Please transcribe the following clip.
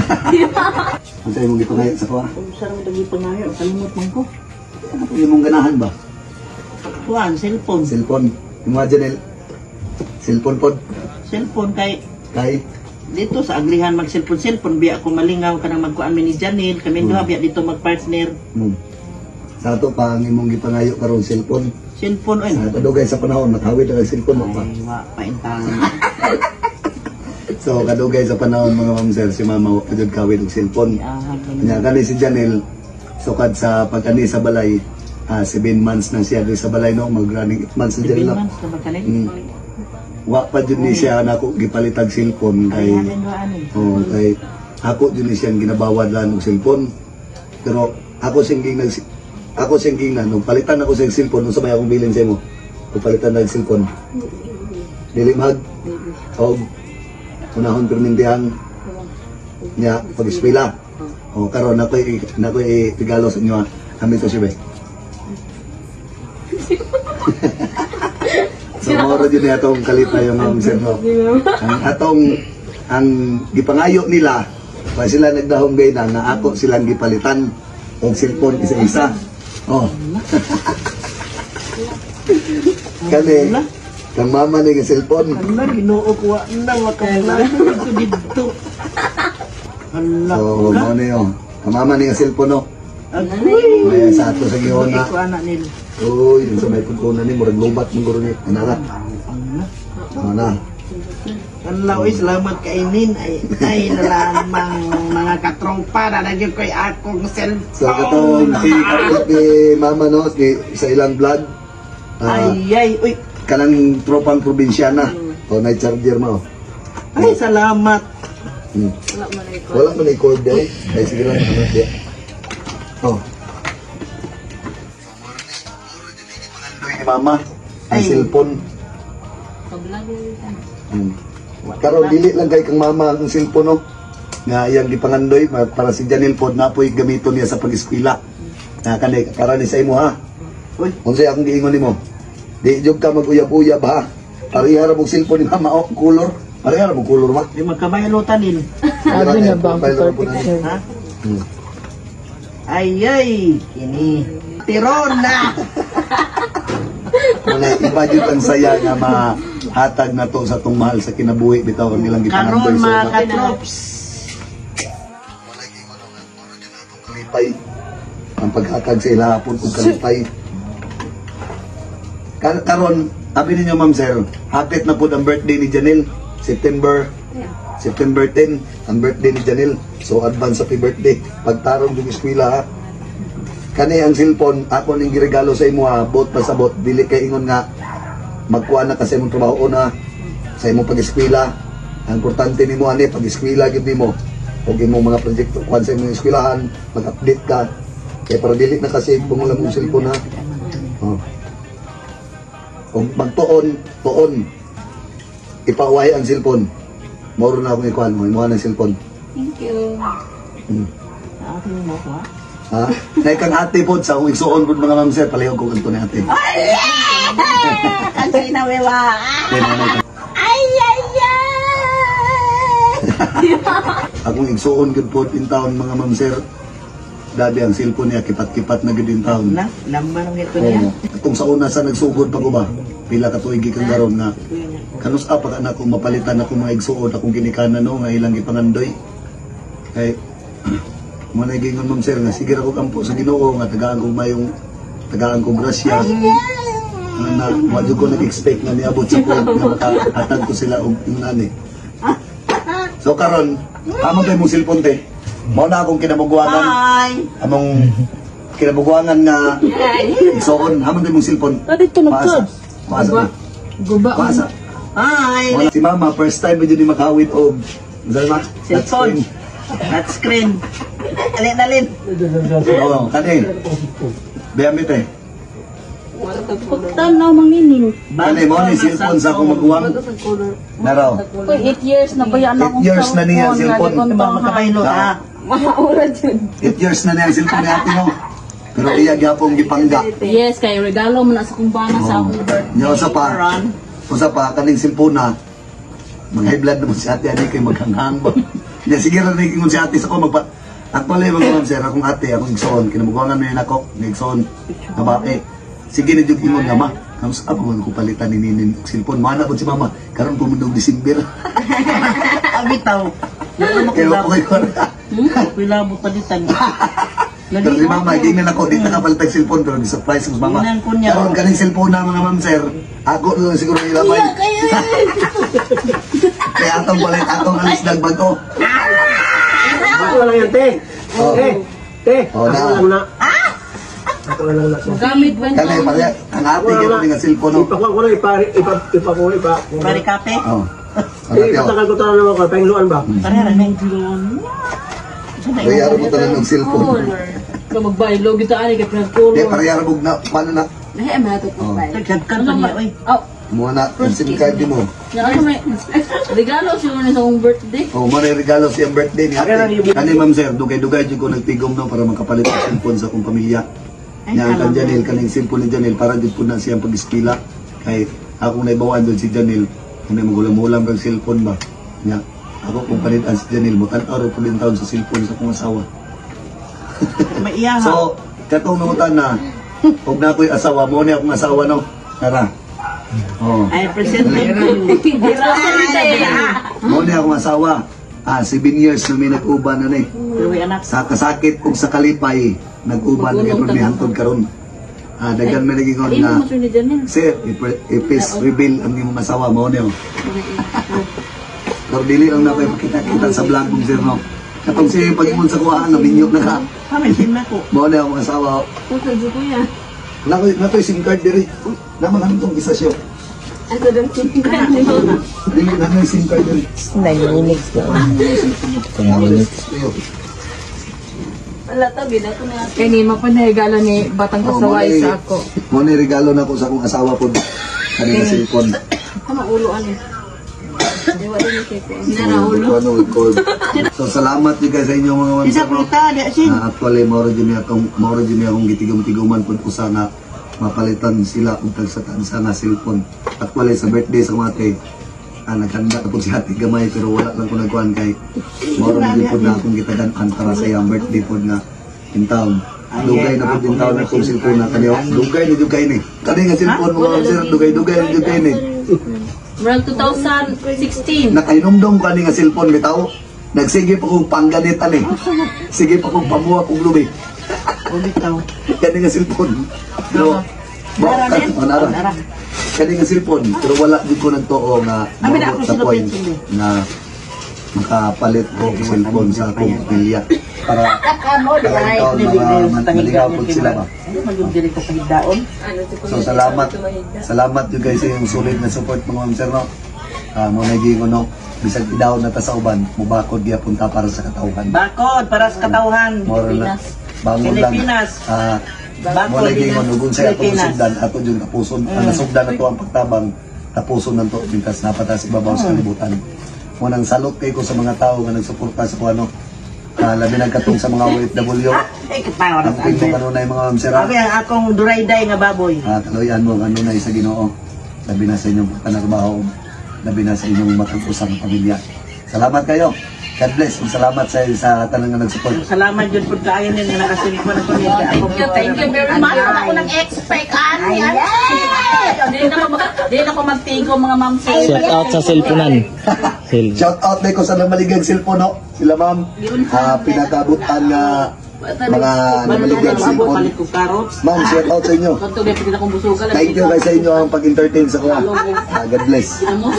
Ang sa'yo mong gipangayo sa kuha. Kung saan mo lagi pangayo, kalimot man ko. Ano po yung mong ganahan ba? Kuan, cellphone. Cellphone. Yung mga Janel. Cellphone pod. Cellphone kay Kay. Dito sa aglihan mag cellphone cellphone biya ako malingaw kanang magkuan mi ni Janil kami duha biya dito magpartner. Sa ato pa ang imong gipangayo karon cellphone. Cellphone oy. Sa kadugay sa panahon makawid ang cellphone mo pa. Ay, wa pa intang. So kadugay sa panahon, mga ma'am sir, si mama wa pa jud kawid og cellphone. Iahag man. Nya kani si Janel sukad sa pag-ani sa balay, 7 months na siya diri sa balay, no, mag running 8 months na 7 Janel, no? months na ba kanin? Wa pa jud ni siya nako gipalitag cellphone kay Ay, halin ba ani? Oh, kay ako jud ni siyang ginabawad lang og cellphone. Pero ako siyang gingnan nung palitan ako siyang cellphone, unsa may akong bilin sa imo? Kung palitan na ang cellphone. Dili mag og unahon permintihang niya pag-eskwela. O karon nako regalo sa inyo ha. Kami to siya be. So mao ra jud ni atong kalipay yung mga sir, no. Ang atong ang gipangayo nila pa sila nagdahom gay na nga ako silang gipalitan og cellphone isa-isa. Oh. Kani kang mama ni nga cellphone. Hala, Ginoo ko wa na makaplano dito dito. Hala So ka. mao ni oh. Kang mama ni nga cellphone, no. Agoy. May sa ato sa giuna. Ko anak nil. Uy, sa may pagkunan ni murag lubat mong guro ni. Ana ra. Hala. Ano na. Hala, oy, salamat kainin. Ay, ay, nalamang mga katropa, nalagyan ko'y akong cellphone. So katong si kapit ni mama, no, ni, sa ilang vlog. Ay, ay, uy. Kanang tropang probinsyana. O na charger mo. Ay, salamat. Wala man ay ko. Wala man ay cord eh. Ay sige lang ano di. Oh. Ni mama ang Ay. cellphone. Pag-vlog na rin tayo. Karon dili lang kay kang mama ang cellphone, no. Nga iyang gipangandoy para si Janel pod na po'y gamiton niya sa pag-eskwela. Na kani para ni sa imo ha. Uy, Unsay akong giingon nimo? Di jud ka mag-uyab-uyab ha. Pareha ra mong cellphone ni mama oh, color. Pareha ra mong color ma. Di magkabaylo tanin. Sabi na ba ang picture? Ha? Ay, ay, kini. Tirona! Wala iba jud ang saya nga mahatag na to sa tong mahal sa kinabuhi bitaw ang ilang Karon gipangandoy sa mga una. katrops. Kalipay. Ang paghatag sa ilahapon og kalipay. Karon, abi ninyo ma'am sir, hapit na pud ang birthday ni Janel, September September 10, ang birthday ni Janel. So advance happy birthday. Pagtarong yung eskwela ha. Kani ang cellphone, ako ning giregalo sa imo ha, bot pa sa bot, dili kay ingon nga magkuha na ka sa imong trabaho na sa imong pag-eskwela. Ang importante nimo ani pag-eskwela gyud nimo ug imong mga proyekto kuan sa imong eskwelahan, mag-update ka. Kay para dili na kasi pangulam mong cellphone ha. Oh. Ug magtuon, tuon. Ipaway ang cellphone. Moro na akong ikuan mo, imuha ng cellphone. Thank you. Ate mo ko ha? Ha? Nay kang ate pod sa akong igsuon pod mga ma'am sir, palihog ko kanto ni ate. Kasi nawewa. Nay, nay, nay. Ay, ay, ay! Akong igsuon gud pod in town mga ma'am sir. Grabe ang cellphone niya, kipat-kipat na gud in town. Na, laman ang ito niya. Oo. Atong sa una sa nagsugod pa ko ba? Pila ka tuig gikan karon nga kanus pa ka na kung mapalitan ako mga igsuon akong ginikanan no nga ilang gipangandoy. Kay mo na gingon ma'am sir nga sige ra ko kampo sa Ginoo nga tagaan ko mayong tagaan ko grasya. Na wa jud ko nag-expect nga niabot sa point nga makahatag ko sila og ingani. So karon, amo kay mong cellphone te. Mao na akong kinamugwangan. Bye! Among kinamugwangan nga igsuon, hamon kay mong cellphone. Ah, dito nag-charge. Paasa. Paasa. Guba. Paasa. Hi! Wala. Si mama, first time medyo ni makawid og unsa ma? Cellphone. Touch screen. Alin, alin. Oo, kani. Biyamit eh. Pagtan na mang nining. Kani mo ni cellphone sa akong maguwang. Naraw. Uy, 8 years na ba yan 8 akong years na niya ang cellphone. Magkabaylo ha. Maura dyan. 8 years na niya ang cellphone ni ate mo. Pero iya gyapon gipangga. Yes, kay regalo mo na sa kong bana sa akong birthday. Nya usa pa. Ron. Usa pa kaning cellphone na. Mga high blood naman si ate ani kay maghanghang ba. Nya sige ra nag-ingon si ate sa ko magpa. Actually, mga ma'am sir, akong ate, akong igsoon, kinabugangan na yun ako, nga igsoon, nga bae. Sige na jud ingon nga ma, kamusta pa man ko palitan ni Ninin og cellphone. Mana po si mama, karon po mundong December. Abitaw. Kaya ko kayo. Pilabo palitan. Pero si mama, gingan ako, di na kapalit og cellphone, pero gi-surprise ko si mama. Gingan ko niya. Karon kaning cellphone na mga ma'am sir, ako na lang siguro ilabay. Kaya atong palit, atong alis ng bago. Ako na lang yan, te. Oh. Te, te. Oh, na. Ako lang na. Ako na lang na. Gamit ba Kani pare, ang ate gyud ni nga cellphone no. Ipakuha ko na, ipa, ipa, ipa ko, ipa. Pare kape. Oh. Ang Eh, ate, oh. ipatagal ko tanan naman ko, pahingluan ba? Pare ra na. Kaya mo tanan og cellphone. Kung magbaylo, kita ani kay Di pinag-color. pareha ra na paano na. Lahi ang mga Oh. tutupay. Nagkadkad pa niya oy. Oh, Mo na ang SIM card mo. nga ano may regalo siguro ni sa akong birthday. Oh, mo na regalo siyang birthday ni ate. Kani ma'am sir, dugay-dugay jud ko nagtigom no para makapalit og cellphone sa akong pamilya. Nya ang kan Janel kaning cellphone ni Janel para jud pud na siyang pag-eskila kay akong naibawaan dun si Janel kung may magulam-ulam kang cellphone ba. Nya ako kung palitan si Janel mo tan-aw ra pud din taon sa cellphone sa akong asawa. May iya ha. So, katong nangutan na, huwag na ako'y asawa mo, ni akong asawa no. Tara. Oh. I present to you. Mo ni akong asawa. Ah, 7 years na may nag-uban na ni. Luwi anak. Sa kasakit ug sa kalipay, nag-uban na gyud ni hantod karon. Ah, daghan may nagingon Imo na mo sir ni Janel. Sir, i-face reveal ang imong asawa mo niyo. Pero dili lang na kayo makita-kita sa vlog mong sir no. Katong siya yung pag-ingon sa kuhaan, naminyo na ka. Ha, may sim na ko. Mo ni akong asawa. Puso jud kuya. Nako, nako yung SIM card diri. Uy, naman ang itong isa siya. Ato dang tingkan. Dili na yung SIM card diri. 9 minutes na. 9 minutes. Wala to, gina ko na. Kay ni mo pa na regalo ni Batang Pasaway sa ako. Mo ni regalo na ko sa akong asawa po. Kanina cellphone. Tama ulo ani. Di wala ni kay ko. Ano, record. So salamat jud kay sa inyo mga ma'am Isa sir, no? pruta, di sin. Ah, actually moro jud niya akong gitigom-tiguman pud usa nga mapalitan sila og tagsa-tagsa nga cellphone. Actually sa birthday sa mga ate, ah, naghanda na po si ate gamay pero wala lang ko nagkuhan kay moro na jud pud na akong gitagan-an para sa iyang birthday pod nga in town. Dugay na pud in town akong cellphone na kaniyo. Dugay na jud kay ni. Kani nga cellphone mo mga sir, dugay-dugay na jud kay ni. Around 2016. Nakainomdom ko ani nga cellphone bitaw. Nagsige pa kong pangganit ani. Sige pa kong pamuha kong lubi. Bitaw. Kani nga cellphone. Pero Nara, men. oh, nara. Nara. Kani nga cellphone, pero wala jud ko nagtuo nga Abi na moabot ako sa sila point pencil eh. na makapalit ko og cellphone sa akong pamilya para Mo, di para ay. ikaw mga maligaw po sila ba. Ano man yung diri ko pahigdaon? Ano si So salamat. Salamat jud guys sa inyong solid na support mga ma'am sir no. Ah, mo naging no bisag idaw na ta sa uban, mubakod gyapon ta para sa katawhan. Bakod para sa katawhan. Moro na. Bangon lang. Pilipinas. Ah, Bakod. mo lagi ngon ug unsay atong Pilipinas. sugdan ato jud tapuson. Ang nasugdan nato ang pagtabang tapuson nanto pintas napata sa ibabaw sa kalibutan. Mo nang salot kay ko sa mga tao nga nagsuporta sa kuano. Ah, labi na katong sa mga OFW. Ay, katawa na Ang sa mo Albert. kanunay mga ma'am sir. Ah. Abi ang akong durayday nga baboy. Ah, kaloyan mo kanunay sa Ginoo. Labi na sa inyong panarbaho. Labi na sa inyong matag-usang pamilya. Salamat kayo. God bless. Ug salamat sa tanan nga nagsupport. Salamat jud pud kaayo nin nga nakasilpon ako niya. Thank you, thank you very much. Wala ko nag-expect ani. Di na ko magtigo mga ma'am sir. Shout out sa cellphonean. Cell. Shout out na ko sa namaligang cellphone no. Sila ma'am, ah, pinakabutan nga mga namaligang cellphone. Palit ko carrots. Ma'am, shout out sa inyo. Konto gyud pud akong busugan. Thank you guys sa inyo ang pag-entertain sa kuha. Ah, God bless. Ginamos.